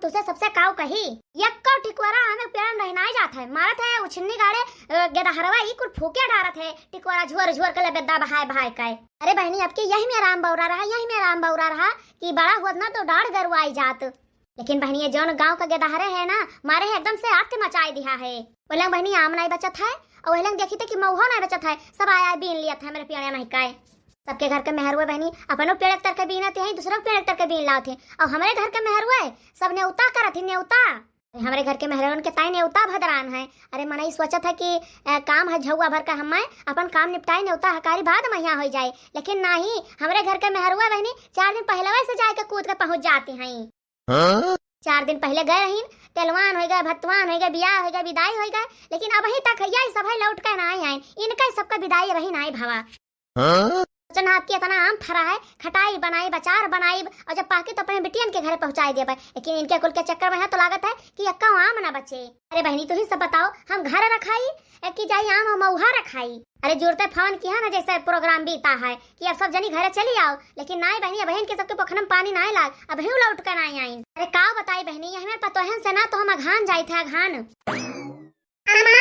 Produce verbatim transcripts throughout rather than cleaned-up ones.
तुसे सबसे काऊ कही, यक्को टिकोरा हमें पेड़न रह नाई जात है, मारत है उछन्नी गाड़े, अ, गेदहरवा ई कुल फूके डारत है, टिकोरा झोर झोर के ले बेद्दा बहाय बहाय के। अरे बहनी, अब के यही में राम बौरा रहा, यही में राम बौरा रहा कि बड़ा होत ना तो डाढ़ गरुआई जात। लेकिन बहनी, ये जौन गाँव का गेदहरे है ना, मारे है एकदम से आत्य मचाई दिहा है। बोले बहनी, आम नाई बचत है, और वही लंग देखी थे कि मऊहो नाई बचत है, सब आया बीन लिया था मेरे पियाणा नहीं काए। सबके घर के मेहरुए बहनी अपनो पेड़ एक तर के बीनत है, दूसरों के पेड़ एक तर के बीन लावत है, और हमरे घर के मेहरुए सब नेवता करत है, नेवता। अरे हमरे घर के मेहरुअन के ताई नेवता भदरान है। अरे मनई सोचत है कि अ, काम है झौआ भर का, हमें अपन काम निपटाई, नेवता हकारी बाद महिया हो जाए, लेकिन नहीं, हमरे घर के मेहरुआ बहनी चार दिन पहलवे से जाए के कूद के पहुँच जाती हैं। हाँ? चार दिन पहले गए रहीन, तेलवान होइ गए, भतवान होइ गए, बियाह होइ गए, बिदाई होइ गए, लेकिन अबहीं तक हइया ई सभे लौट के नाई आइन। इनका ई सबका बिदाई अबहीं नाई भवा। हाँ? सोचन आपकी इतना आम फरा है, खटाई बनाइब, अचार बनाइब, और जब पाकी तो अपने बिटियन के घरे पहुँचाई देबे, लेकिन इनके कुल के चक्कर में है तो लागत है कि एक्का आम ना बचे। अरे बहनी, तुही सब बताओ, हम घर रखाई ए कि जाई आम और मऊहा रखाई? अरे जुरते फोन किहा ना, जैसे प्रोग्राम बीता है कि अब सब जनी घरे चली आओ, लेकिन नाई बहनी, अबहिन के सबके पोखरम पानी नाई लाग, अबहिन लौट के नाई आइन। अरे काव बताई बहनी, ये हमें पतोहन से ना तो हम अघान जाई थे, अघान। अम्मा,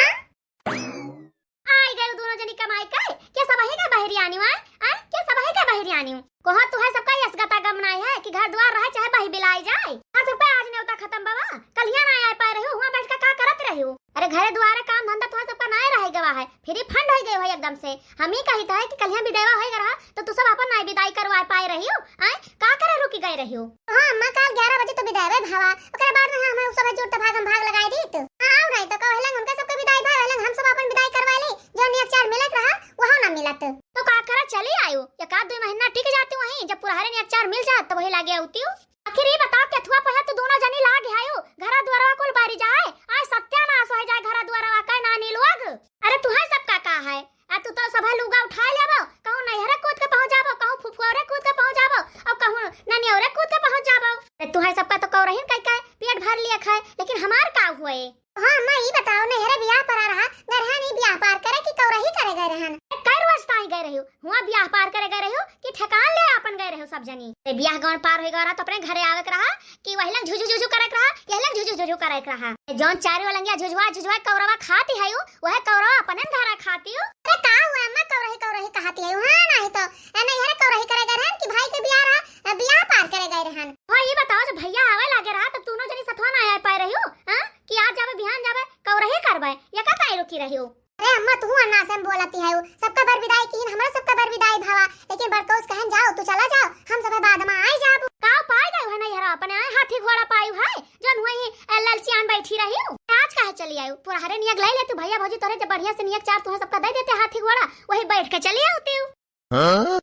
आई गए दोनों जनी कमाई के, के सबही के बहरी आनी हुआ, आ? के सबही के बहरी आनी हूँ। कोहा तुहे सबका यस गता गम नाई है कि घर द्वार रहे चाहे बही बिलाई जाए। हाँ, सबका आज नेवता खत्म बाबा, कलिया ना आए पाए रही हो, हुआ बैठ के का करत रही हो? अरे घरे द्वारे काम धंधा तुहे सबका नाई रह गवा है, फ्री फंड हो गए हो एकदम से। हम ही कही था कि कलिया बिदेवा हो गया रहा तो तू सब अपन नाई बिदाई करवा पाए रही हो, आए? का करे रुकी गए रही हो? हाँ अम्मा, काल ग्यारह बजे तो बिदाई भवा, ओकरे बाद में हमें सब जुट भाग हम भाग लगाए दी तो। हाँ, आओ नहीं तो कहलन उनका सबका बिदाई भा, कहलन हम सब अपन बिदाई करवा ली, जो नियत चार मिलत रहा, वहाँ ना मिलत। तो का करा, चली आयो, एक आध दो महीना टिक जाती वहीं, जब पुरहरे नियत चार मिल जात तो वही लागे आती हूँ। आखिर ये बताओ, केथुआ पर है तू दोनों जनी लाग आयो, घरा द्वारवा कुल बारी जाए, आज सत्यानाश हो जाए घरा द्वारवा का नानी लोग। अरे तुहे सबका का है, आ तू तो सभा लुगा उठाए लेबो, कहूँ नैहरे कूद के पहुँच जाबो, कहूँ फुफुआरे कूद के पहुँच जाबो, और कहूँ ननियौरे कूद के पहुँच जाबो। अरे तुहे सबका तो कौरहिन कई का पेट भर लिया खाए, लेकिन हमार का हुए? हाँ अम्मा, ई बताओ, नैहरे बियाह परा रहा, गरहा नहीं बियाह पार करे कि कौरही करे गए रहन? ए, कै रोज ताई गए रही हो? हुआ बियाह पार करे गए रही हो कि ठेकान ले आपन गए रही हो सब जनी? ए, बियाह गवन पार हो गवा रहा तो अपने घरे आवे के रहा कि वही लंग झुझु झुझु करे के रहा, यही लंग झुझु झुझु करे के रहा। ए, जौन चारी ओलंगिया झुझुआ झुझुआ कौरवा खाती है यू, वह कौरवा अपने घरा खाती हो। अरे का हुआ अम्मा, कौरही कौरही कहती है यू? हाँ नहीं तो, ए, नैहरे कौरही करे गए रहन कि भाई के बियाह रहा, ए, बियाह पार करे गए रहन। हाँ, ये बताओ, जब भैया आवे लागे रहा तो दोनों जनी सथवा ना आए पाए रही हो, हाँ? कि आज जाबे, बिहान जाबे, कौरही करबे, ये का काहे रुकी रही हो? अरे अम्मा, तू अन्ना से हम बोलती है, सबका बर विदाई किहिन, हमरा सबका बर विदाई भवा, लेकिन बड़कौस कहन, "जाओ, तू चला जाओ, हम सब बाद में आई जाबो।" का पाए गए है नैहरा अपने आए हाथी घोड़ा पायु है, जौन हुए ही, ए, ललचियान बैठी रही हो। आज काहे चली आयु? पुरहरे नियत लाई लेती भैया भौजी तोरे, जब बढ़िया से नियत चार तुहे सबका दे देते हाथी घोड़ा, वही बैठ के चली आती हूँ। हाँ?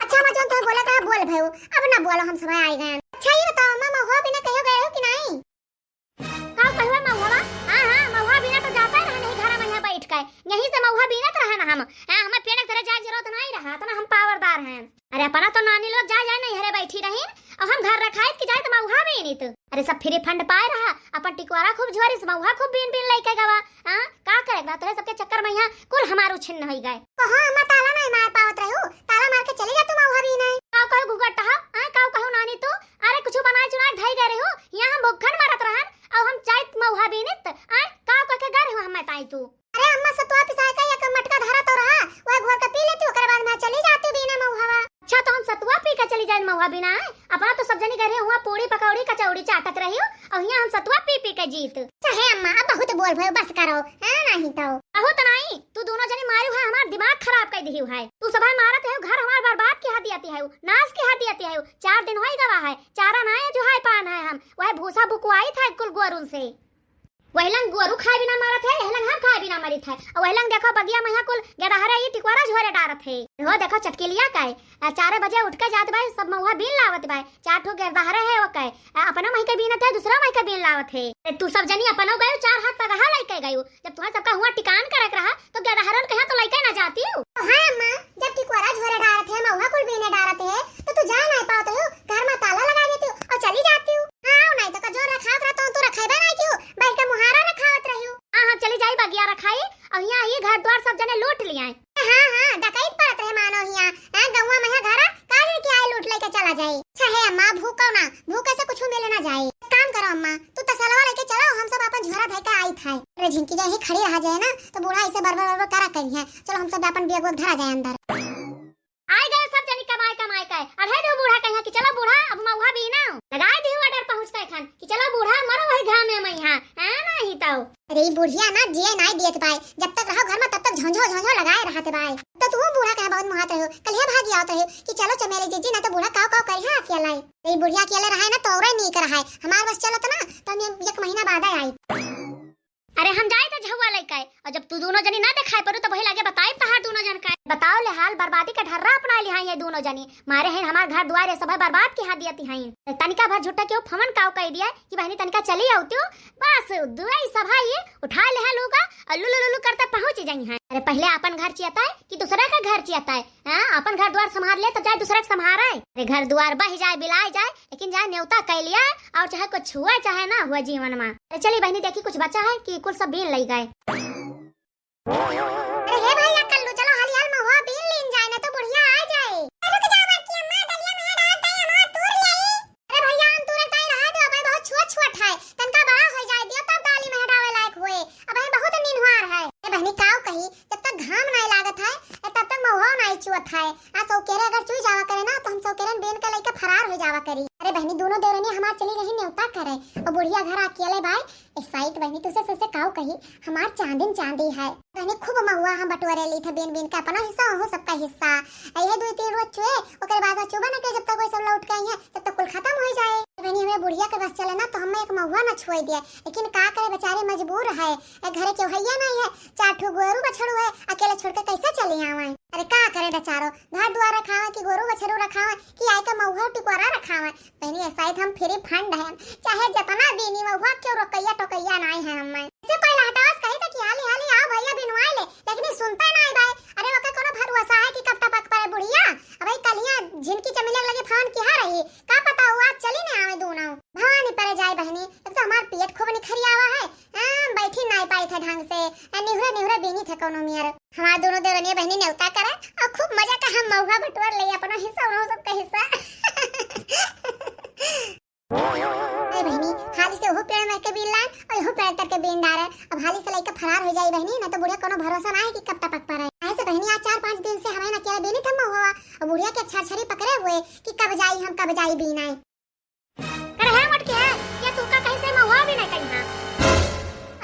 अच्छा, मैं जौन तुम्हें बोला था, बोल भयो, अब ना बोलो, हम समय आई गए। अच्छा, ये बताओ, अम्मा, महुआ बिना कहियो गए हो कि नहीं? का कहुआ महुआ? हाँ, हाँ, महुआ बिना तो जाता रहा नहीं घर में यहाँ बैठ के, यहीं से महुआ बीनत रहा ना हम। हाँ, हमें पेड़ की तरह जाए जरूरत नहीं रहा, इतना हम पावरदार हैं। अरे, अपना तो नानी लोग जा जाए नहीं हरे बैठी रही, और हम घर रखाइत कि जाए तो महुआ बीनित। अरे, सब फ्री फंड पाए रहा, अपन टिकवारा खूब झोरिस, महुआ खूब बीन बीन लेके गवा। हाँ, का करे बा, तोहे सबके चक्कर में यहाँ कुल हमार उछिन्न होई गए। कहाँ अम्मा ताला नहीं मार पावत रहे हो? ताला मार के चली जा तू महुआ बीने। का कहो घुघट हा? आय का कहो नानी तू? अरे कुछ बनाए चुनाए ढाई गए रहे हो, यहाँ हम भुखन मरत रहन, अब हम जाइत महुआ बीनित, आय का कह के गए रहे हो हम ताई तू? अरे अम्मा सतुआ पिसाए का एक मटका धरा तो रहा, वह घोर के पी लेती, ओकरे बाद मैं चली जाती बीने महुआ। अच्छा तो हम सतुआ पी के चली जाए महुआ बीना, आय? अपना तो सब जनी गए रहे हुआ पूड़ी पकौड़ी कचौड़ी चाटत रही हो, और यहाँ हम सतुआ पी पी के जीत। चाहे अम्मा, अब बहुत बोल भयो, बस करो, हाँ, नहीं तो। बहुत नहीं, तू दोनों जनी मारी हुआ हमार दिमाग खराब कर दिही है। तू सभा मारत है, घर हमार बर्बाद के हाथ दियाती है, नाश के हाथ दियाती है। चार दिन होई गवा है, चारा ना है जो हाय पान है हम, वह भूसा बुकवाई था कुल गोरुन से। वह लंग गोरू खाए बिना मरत है, यह लंग हम खाए बिना मरित है। और वह लंग देखो बगिया में यहाँ कुल गेदहरे ई टिकवारा झोरे डारत है। हो देखो चटकिलिया का है, आ, चारे बजे उठ के जात बाय, सब महुआ बीन लावत बाय। चार ठो गेरदहरे है ओके, आ, अपनो मही के बीनत है, दूसरा मही के बीन लावत है। ए, तू सब जनी अपनो गयो, चार हाथ पगहा लइके गयो। जब तुम्हारे सबका हुआ टिकान करक रहा, तो गेरदहरन के यहाँ तो लइके ना जाती हो। तो हाँ अम्मा, जब टिकोरा झोरे डारत है, महुआ कुल बीने डारत है, तो तू जा नहीं पावत हो, घर में ताला लगा देती हो और चली जाती हो। हाँ, नहीं तो का जोर रखावत रहा, तो तू रखेबे नहीं की हो, बैठ के मुहारा रखावत रही हो। हाँ, हाँ, चली जाई बगिया रखाई, और यहाँ ये घर द्वार सब जने लूट लिया है। हाँ, हाँ, डकैत परत रहे मानो हिया। हाँ, गौवा में है घरा, काहे के आए लूट लेके चला जाई। अच्छा हे अम्मा, भूखो ना, भूखे से कुछ मिले ना जाई। एक काम करो अम्मा, तू तसलवा लेके चलो, हम सब अपन झोरा धइ के आइत है। अरे झिनकी जहीं खड़ी रहा जाए ना, तो बूढ़ा ऐसे बरबर बरबर करा करी है। चलो हम सब अपन बैग वैग धरा जाए अंदर। आइ गए सब जनी कमाए कमाए के। अढ़े दो बूढ़ा कहिया कि चलो बूढ़ा, अब महुआ बीना। लगाए दिहु order पहुँचते खन कि चलो बूढ़ा, मरो वही घाम में मैहा, है ना ही तो। अरे ई बुढ़िया ना जिए नाई दियत बाय, जब तक रहो घर में तब तक झोंझो झोंझो लगाए रहत बाय। तो तू बूढ़ा कहे बहुत मुहात रहो, कल हे भागी आवत रहो कि चलो चमेली जीजी, ना तो बूढ़ा काव काव करिहा अकेला। अरे ई बुढ़िया अकेले रहे ना तो औरे नीक रहे, हमार बस चलत ना तो हम एक महीना बाद आई। अरे हम जाई त झउआ लइके, और जब तू दोनों जनी ना देखाई पड़ू तो वही लागे बताई तहार दोनों जन का। बताओ ले हाल, बर्बादी का ढर्रा अपना लिहा ये दोनों जनी। मारे हैं हमार घर दुआर ये सब है बर्बाद के हाथ दिया तिहाइन। तनिका भर झूठा क्यों फमन काव कह दिया कि बहनी तनिका चली आउतियो, बस दुआई सभा ये उठा ले है लोगा और लुलु लुलु करते पहुँच जाई हैं। अरे पहले अपन घर चियता है कि दूसरा का घर चियता है? हाँ, अपन घर दुआर संभाल ले, तब जाए दूसरा के संभारे। अरे, घर दुआर बह जाए, बिलाए जाए, लेकिन जाए न्योता कह लिया, और चाहे कुछ हुआ, चाहे ना हुआ जीवन में। अरे, चली बहनी, देखी कुछ बचा है कि कुल सब बीन लई गए। अरे, हे भैया कल्लू, चलो हाली हाल महुआ बीन लीन जाए, ना तो बुढ़िया आ जाए। रुक जा बड़की अम्मा, डलिया में डाल दे, हम तूर ले आई। अरे भैया, हम तूरे ताई रहा दे, अबे बहुत छोट छोट है, तनका बड़ा हो जाए दियो, तब डाली में हटावे लायक होए। अबे बहुत निन्हुआर है। ए बहनी, काव कही, जब तक घाम नाई लागत है, ए, तब तक महुआ नाई चुअत है। आ सौकेरे अगर चुई जावा करे ना, तो हम सौकेरन बीन के लइके फरार हो जावा करी। अरे बहनी, दोनों देवरनी हमार चली रही न्योता करे, और बुढ़िया घर अकेले बाय। ए साइत बहनी, तुसे सुसे काव कही, हमार चांदिन चांदी है। बहनी, खूब महुआ हम बटोरे ली थे बीन बीन के, अपना हिस्सा, ओहू सबका हिस्सा। यही दो तीन रोज चुए, ओकरे बाद चुबा न के, जब तक कोई सब लौट के आई है, तब तक कुल खत्म हो जाए। बहनी, हमें बुढ़िया के बस चले ना, तो हमें एक महुआ ना छुए दिया। लेकिन का करे, बेचारी मजबूर है, ए घरे केहू हैया नहीं है, चार ठो गोरू बछड़ू है, अकेले छोड़ के कैसे चले आवे? अरे का करे बेचारो, घर दुआर रखावे कि गोरू बछड़ू रखावे कि आए के महुआ टिकोरा रखावे। बहनी, ऐसा ही तो हम फ्री फंड है, चाहे जितना बीनी महुआ, क्यों रोकैया टोकैया नहीं है हमें। इससे पहले हटास कही था कि हाली हाली आओ भैया बिनवाई ले, लेकिन ये सुनता नहीं भाई। अरे ओके कोनो भरोसा है कि कब टपक पड़े बुढ़िया? अबे कलिया झिनकी चमेली लगे फोन किहा रही, का पता हुआ चली नहीं आवे दोनों। भवानी परे जाए बहनी, एक तो हमार पेट खूब निखरियावा है, आ, बैठी नाई पाई थे ढंग से, आ, निहुरे निहुरे बीनी थे कोनो मियर। हमार दोनों देवरनिया बहनी न्योता करे और खूब मजा का हम महुआ बटोर ले, अपना हिस्सा और सबका हिस्सा। अरे बहनी, हाली से ओहो पेड़ में के बीन लाए और ओहो पेड़ तर के बीन डारे। अब हाली से लइके फरार हो जाई बहनी, ना तो बुढ़िया कोनो भरोसा ना है कि कब टपक पड़े। ऐसे बहनी, आज चार पाँच दिन से हमें ना अकेले बीनी थे महुआ, और बुढ़िया के छरछरी पकड़े हुए कि कब जाई हम, कब जाई बीन आए। अरे है मोटकी है, ये तू का कहीं से महुआ भी नहीं कहीं हाँ?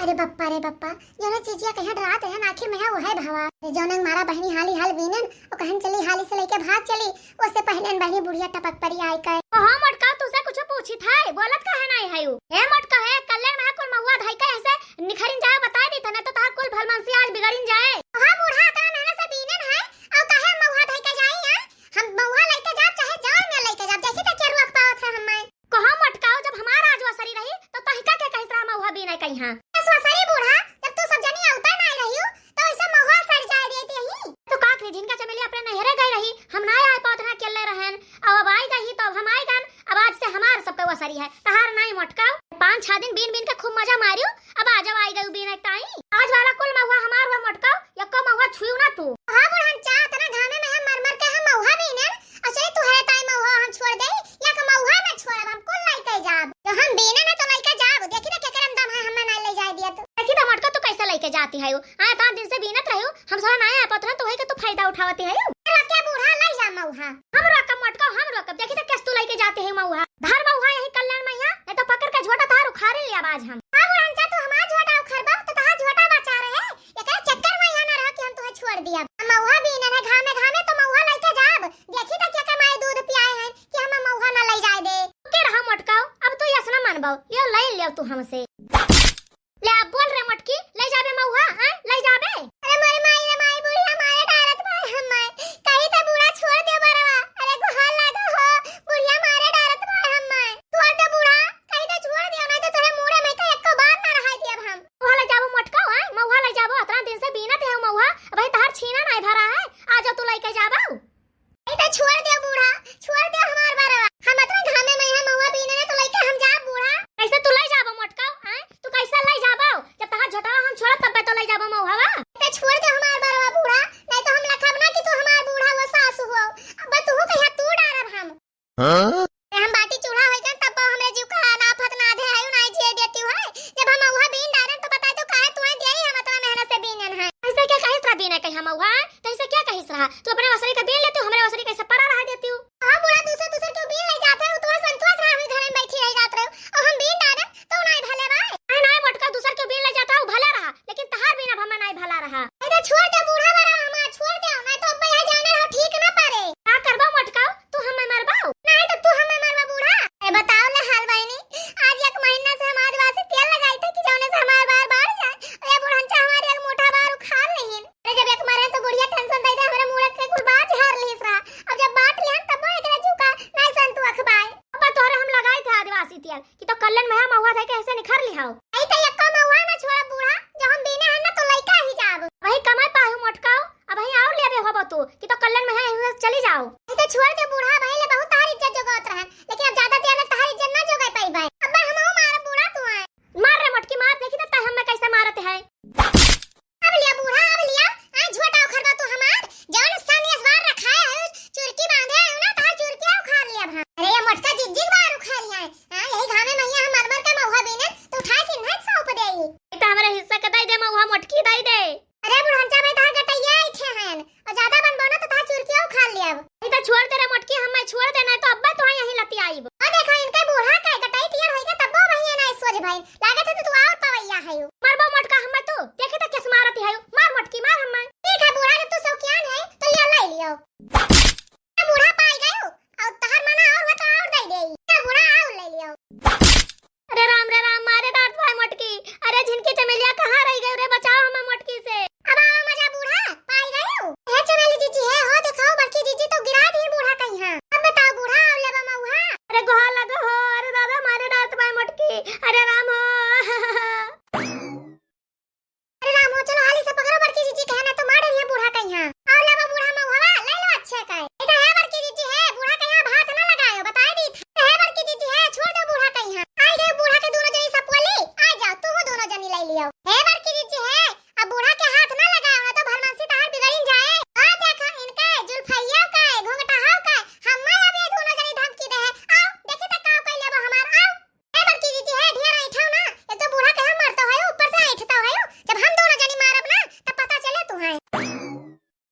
अरे बप्पा रे बप्पा, जौने चीजिया कहीं डरात है ना, आखिर में है वो है भावा। अरे जौने मारा बहनी हाली हाल बीनन, वो कहन चली हाली से लइके भाग चली, उससे पहले न बहनी बुढ़िया टपक परी आई के। ओ हाँ मोटका, तुसे कुछ पूछी था, बोलत काहे नहीं है यू? ए मोटका है, कल्याण है कुल महुआ धाई के ऐसे निखरिन जाए बता दी तने तो तहार कुल भलमनसी आज बिगड़िन जाए। हाँ बूढ़ा, इतना मेहनत से बीनन है, और काहे महुआ धाई के जाई है? हम महुआ लइके जाब, चाहे जान में लइके जाब, देखी त के रुआ के पावत है हमें। कहो मोटकाओ, जब हमार आज वसरी रही, तो तहिका के कहित रहा महुआ बीने कहिहाँ? बस वसरी बूढ़ा, जब तू सब जनी अवता नाई रहियो, तो ऐसे महुआ सर जाए देती यही। तो का करी, झिनका चमेली अपने नैहरे गई रही, हम ना आए पावत रहा, अकेले रहन, अब, अब आई गई, तो अब हम आई गन, अब आज से हमार सबके वसरी है, तहार नाई मोटकाओ। पाँच छह दिन बीन बीन के खूब मजा मारियो, अब आ जाओ आई गई बीन टाई। आज वाला कुल महुआ हमार हुआ मोटकाओ, यक्को महुआ छुइयो ना तू। हाँ बुढ़न चा, इतना घामे में हम मर मर के हम महुआ बीने, अच्छा, तू है ताई महुआ हम छोड़ देई, या के महुआ ना छोड़ब, हम कुल लइके जाब। तो हम बीने ना तो लइके जाब, देखी ना केकरे में दम है, हमें ना ले जाए दिया तो। देखी तो मोटका तू कैसे लइके जाती है यू? हाँ, इतना दिन से बीनत रही हूँ, हम सारा नया आपत रहे तो वही के तू फायदा उठावती है यू। रोके बूढ़ा, ले जा महुआ। हम रोकब मोटका, हम रोकब, देखी तो कैसे तू लइके जाती है महुआ। धर महुआ यही कल्याण मैया, नहीं तो पकड़ के झोटा तार उखाड़े लिया आज हम। हाँ बुढ़न चा, तू हमार झोटा उखाड़बा तो तहार झोटा बचा रहे। एकरे चक्कर में यहाँ ना रह कि हम तुहे छोड़ दिया। हम महुआ बीने रहे घामे घामे तो महुआ लइके जाब। देखी त के के माई दूध पियाए हैं कि हम महुआ ना लई जाए दे। के रहा मोटकाओ, अब तू यस ना मानबाओ, लियो लई लियो तू हमसे। ले अब बोल रे मोटकी, लई जाबे महुआ, हैं? लई जाबे? अरे मोरे माई रे माई, बुढ़िया मारे डारत भाई हम माई। कही त बूढ़ा छोड़ दे बरवा। अरे गुहार लागा हो, बुढ़िया मारे डारत भाई हम माई। छोड़ दे बूढ़ा, कही त छोड़ दियो, नहीं तो तोरे मुड़े में का एको बार ना रहाई दियब हम। महुआ ले जाबो मोटका, हैं? महुआ ले जाबो, अतना दिन से बीनत है महुआ, अब तहार छीना नहीं भरा है, आ जाओ तू लइके जाबो। ए तो छोड़ दे बूढ़ा, छोड़ दे हमार बरवा। हम अतना घामे में है महुआ बीने ना तो लइके हम जाब बूढ़ा। कैसे तू ले जाबो मोटका? हाँ? हम बाटी चूल्हा होई गन, तब हमरे जीव का नाफत ना आधे आयु ना जिए देती है। जब हम महुआ बीन डारन तो बताई तो काहे तुहैं दिया ही हम इतना मेहनत से बीनन है। ऐसे क्या कहिस रहा बीने कहीं हम महुआ? तो ऐसे क्या कहिस रहा? तू अपने वसरी का बीन लेती हूँ, हमरे वसरी कैसे परा रहा देती हूँ। हाँ बूढ़ा, दूसर दूसर क्यों बीन ले जाते हैं? तू संतुआ रहा हुई घर में बैठी रह जात रहे हो। और हम बीन डारन तो नाई भले बाय। नहीं, नहीं मोटका, दूसर क्यों बीन ले जाता है, वो भला रहा, लेकिन तहार बीन अब हमें नाई भला रहा। अरे छोड़ दे बूढ़ा बड़ा हमार, छोड़ दे, नहीं तो अब यहाँ जाने रहो ठीक ना पारे। का करबो मोटका, तू हमें मरबो? नहीं तो तू हमें मरबा बूढ़ा। ए बताओ ले हाल बहिनी, आज एक महीना से हम आदिवासी तेल लगाई थे कि जौने से हमार बार बढ़ जाए। अरे बुढ़नचा हमारे एक मोटा बार उखाड़ लेहिन। अरे जब एक मरे तो बुढ़िया टेंशन दे दे, हमरे मुड़े के कुल बार झाड़ लिहिस रहा। अब जब बांट लिहन तब वो एकरा जुका नहीं संतु अखबाए। अब तोहरे हम लगाई थे आदिवासी तेल कि तो कल्लन में हम महुआ धई के ऐसे निखर लिहाओ। आई तो यक्का महुआ ना छोड़ा बूढ़ा, जो हम बीने हैं ना तो लइका ही जाब। वही कमाई पाहु मोटकाओ, अब ही और लेबे होबो तू कि तो कल्लन में है, एहू से चली जाओ। नहीं तो छोड़ दे बूढ़ा, भाई ले बहुत तार इज्जत जोगावत रहन, लेकिन अब ज्यादा देर में तार इज्जत ना जोगाई पाई भाई। अब हमहू मार बूढ़ा तू है। मार रे मोटकी मार, देखी तो तै हमें कैसे मारत है। अब लिया बूढ़ा, अब लिया, आ झोटा उखड़बा तू हमार, जौन सनियस बार रखाए है, चुरकी बांधे है ना, तार चुरकी उखाड़ लिया भा। अरे ये मोटका जिज्जिक बार उखाड़ लिया है, हाँ, यही घामे मैया हम मर मर के महुआ बीने, तो उठाए सिन्हा सौंप देई। ई तो हमरे हिस्सा के दई दे महुआ मोटकी दई दे। अरे बुढ़नचा भाई, तहार गटैया ऐठे हन, और ज्यादा बनबो ना तो तहार चुरकिया उखाड़ लेब। नहीं तो छोड़ दे रे मोटकी, हमें छोड़ दे, नहीं तो अब्बा तोहे यहीं लतियाइब। और देखो इनके बूढ़ा के गटई टियर होई के तब्बो भैया ना सोच भाई, लागत है तो तू और पवैया है। मरबो मोटका हमें तू, देखी तो किस मारत है, मार मोटकी मार हमें। ठीक है बूढ़ा, जब तू शौकियान है तो लियो, ले लियो। ए बूढ़ा पाई गयो, और तहर मना और हो तो और दे देई। ए बूढ़ा और ले लियो। अरे राम रे राम, मारे डांट भाई मोटकी। अरे झिनकी चमेलिया कहाँ रह गई रे, बचाओ हमें मोटकी से। अब आओ मजा बूढ़ा, पाई गयो। हे चमेली जीजी है, हो दिखाओ बड़की जीजी तो गिरा दी बूढ़ा कहीं। हाँ अब बताओ बूढ़ा, और लेबा मऊहा। अरे गोहा लगो हो, अरे दादा मारे डांट भाई मोटकी। अरे राम हो। अरे राम हो, चलो हाली से पकड़ो बड़की जीजी के, ना तो मार डरिया बूढ़ा कहिया। और लेबो बूढ़ा मऊहवा, ले लो अच्छे का। ए तो है बड़की जीजी है, बूढ़ा कहिया हाथ ना लगायो, बताए दी था। है बड़की जीजी है, छोड़ दो बूढ़ा कहिया। आई गए बूढ़ा के दोनों जनी सपोली, आ जाओ, तू दोनों जनी ले लियो। हे बड़की जीजी है, अब बूढ़ा के हाथ ना लगाओ, ना तो भलमनसी तहार बिगड़िन जाए। आ देखा इनके जुल्फैया का, घुंघटाहा का, हम्मे अब ये दोनों जनी धमकी दे है। आओ, देखी तो का कर लेबो हमार, आओ। ए बड़की जीजी है, ढेर ऐठो ना, एक तो बूढ़ा के हम मरतो है, ऊपर से ऐठतो है, जब हम दोनों जनी मारब ना, तब पता चले तू है।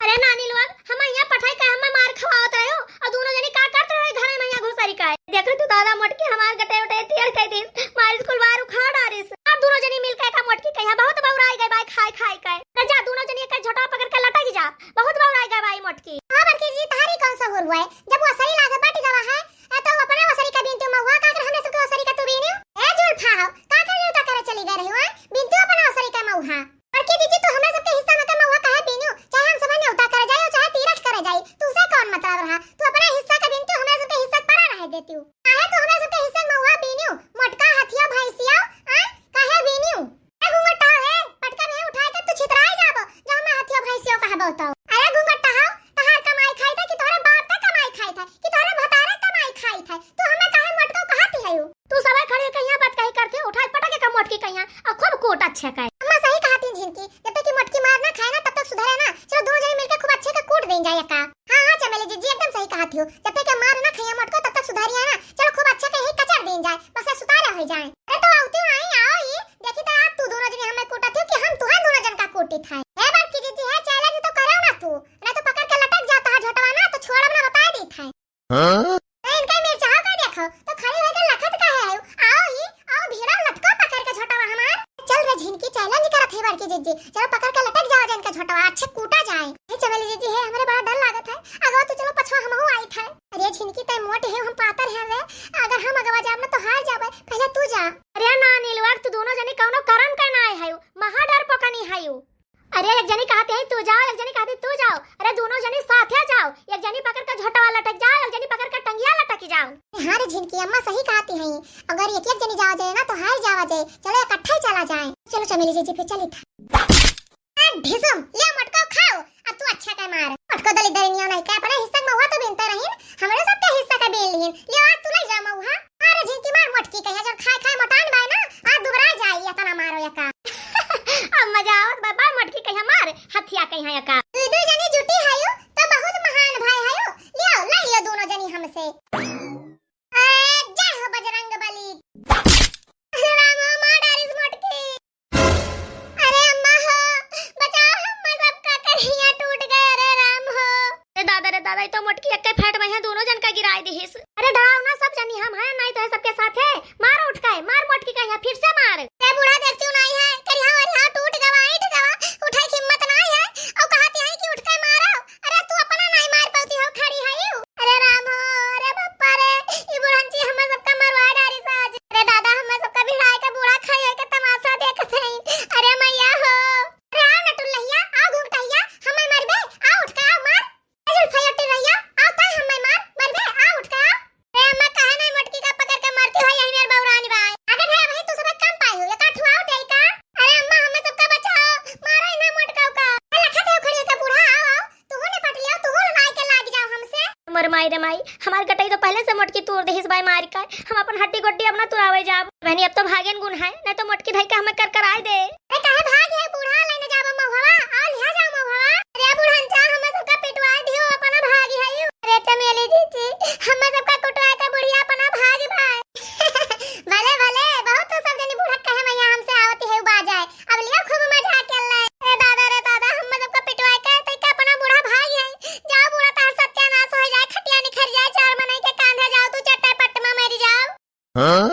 अरे नानी लोग, हम यहाँ पठाई का हम मार खवावत रहे हो, और दोनों जनी का करत रहे घर में यहाँ घुसरी का। देखो तू दादा मोटकी हमार गटे उटे तेल कह दिस, मारिस कुलवार उखाड़ आरिस। अब दोनों जनी मिलके का मोटकी कहिया बहुत बौराई गई बाई खाए खाए का। तो जा दोनों जनी एक झोटा पकड़ के लटक जा, बहुत बौराई गई बाई मोटकी। हाँ बड़की जी, तारी कौन सा हुआ है, जब वो सही लागे बट गवा है, ए, तो अपना ओसरी का बीनती महुआ, का कर हमरे सबके ओसरी का तू बीनियो? ए जुल्फा हो, का कर न्योता करे चली गए रही हो, हैं? बीनती अपना ओसरी का महुआ। बड़की जीजी, तू हमरे सबके हिस्सा में का महुआ काहे बीनियो? चाहे हम सब न्योता करे जाई, चाहे तीरथ करे जाई, तू से कौन मतलब रहा? तू अपना हिस्सा का बीनती, हमरे सबके हिस्सा परा रहे देती हूँ। काहे तू हमरे सबके हिस्सा में महुआ बीनियो? मोटका हथिया भैंसिया, हैं? काहे बीनियो? ए घुंघटा हो, ए, पटका नहीं उठाए के तू छितराए जाबो, जो हमें हथिया भैंसियो कहबो तो। अरे घुंघटा हो, तहार कमाई खाई था कि तोहरे बाप का कमाई खाई था कि तोहरे भतारे कमाई खाई था? तू हमें काहे मोटको कहती है यू? तू सबे खड़े कहिया बात कही करते, उठाए पटक के मोटकी कहिया, और खूब कूट अच्छे का। अम्मा सही कहती झिनकी, जब तक कि मोटकी मार ना खाए ना, तब तक सुधरे ना। चलो दोनों जने मिलके खूब अच्छे का कूट दें जाए का। हाँ, हाँ, चमेली जीजी एकदम सही कहती हो, जब तक कि मार ना खाए मोटको, तब तक सुधरिया ना। चलो खूब अच्छे का यही कचर दें जाए, बस ये सुतारे हो जाए। अरे तो आवती आई, आओ ही, देखी तो आप तू दोनों जने हमें कूटत हो कि हम तुहां दोनों जन का कूटी था। हे बड़की जीजी है, चैलेंज तो करो ना तू, ना तो पकड़ के लटक जाता है झोटवा ना, तो छोड़ब ना, बताए दी था। हाँ? तो इनका मिर्चाओ का देखो, तो खड़ी होके लखत का है, आओ ही, आओ भिड़ो लटको पकड़ के झोटवा हमार। चल रे झिनकी, चैलेंज करत है बड़की जीजी, चलो पकड़ के लटक जाओ जन का झोटवा, अच्छे कूटा जाए। हे चमेली जीजी है, हमरे बड़ा डर लागत है, अगवा तू चलो पछवा हमहू आई था। अरे झिनकी तय मोट है, हम पातर है रे, अगर हम अगवा जाब ना तो हार जाबे, पहले तू जा। अरे ना नीलवा, तू दोनों जनी कौनो करम का ना आए हयू, महा डर पकनी हयू। अरे एक जनी कहती है तू जाओ, एक जनी कहती तू जाओ, अरे दोनों जनी साथे जाओ, एक जनी पकड़ के झोटवा लटक जाओ, एक जनी पकड़ के टंगिया लटक जाओ। हाँ रे झिनकी, अम्मा सही कहती है, अगर एक एक जनी जावा जाए ना तो हार जावा जाए, चलो इकट्ठा ही चला जाए। चलो चमेली जीजी फिर चली था। आ, ढिसुम, ले मटकाओ खाओ, अब तू अच्छा का मार। मटको दलित दरिनिया नहीं का, अपने हिस्सा में हुआ तो बिनते रहीन, हमरे सबके हिस्सा का बीन लीन। ले आज तू ले जा महुआ। अरे झिनकी मार मोटकी कहिया, जब खाए खाए मोटान बाय ना, आज दुबरा जाई, इतना मारो यका। अब मजा आवत बा, बा मोटकी कहिया मार, हथिया कहिया यका। दू दू जनी जुटी हयू, तो बहुत महान भाई हयू। लियो, ले लियो दोनों जनी हमसे। अरे तो मोटकी एक्के फैट में है, दोनों जन का गिराए दिहिस। अरे डराओ ना, सब जनी हम हैं, नाहीं तो है सबके साथे। मार उठ के, मार मोटकी का यहाँ फिर से मार। ए बूढ़ा देखती हूँ नाहीं है, करिहा और यहाँ टूट गवा, ईंट गवा, उठे की हिम्मत नाहीं है। और कहती है कि उठ के मारो। अरे तू अपना नाहीं मार पाती हो, खड़ी है यू। अरे राम हो, अरे बप्पा रे, ई बुढ़ंची हमें सबका मरवा डारी साज। अरे दादा, हमें सबका भिड़ाए के बूढ़ा खड़ी होके तमाशा देखत हैं। अरे मैया हो। अरे आओ नटुल्लहिया, आओ घुंघटहिया, हमें मरबे, आओ उठ के आओ मार। ए जुल्फैया टिर्रैया, आओ ताई हमें मार, मरबे, आओ उठ के आओ। अरे अम्मा, काहे नाहीं मोटकी का पकड़ के मरती हो, यही मेर बौरानी बाय। अरे भाई, अबही तू सब कम पाई हो, एक आठ आओ दे का। अरे अम्मा, हमें सबका बचाओ, मारो इन्हें मोटका का। ए लखा देव खड़ी होके बूढ़ा, आओ, आओ, तू हो ने पट लियो, तू हो लड़ाई के लाग जाओ हमसे। मर माई रे माई, हमार गटई तो पहले से मोटकी तोड़ देहिस बाय मार के, हम अपन हड्डी गोड्डी अब ना तुरावे जाब। बहनी, अब तो भागेन गुन है, नहीं तो मोटकी धई के हमें कर कराए दे। अरे काहे भाग है बूढ़ा, लेने जाबो महुआ, आओ लिहा जाओ महुआ। अरे बूढ़न चा, हमें सबका पिटवाए दियो, अपना भाग है यू। अरे चमेली जीजी, हमें सबका कुटवाए के बुढ़िया अपना भाग भाई। भले भले, बहुत तो सब जनी बूढ़ा कहे मैया हमसे आवत है बाजाए। अब लियो खूब मजा के ले। अरे दादा रे दादा, हमें सबका पिटवाए के, तई का अपना बूढ़ा भाग है। जाओ बूढ़ा, तार सत्यानाश हो जाए, खटिया निखर जाए, चार मनई के कांधा जाओ, तू चट्टे पट्ट में मर जाओ। हाँ?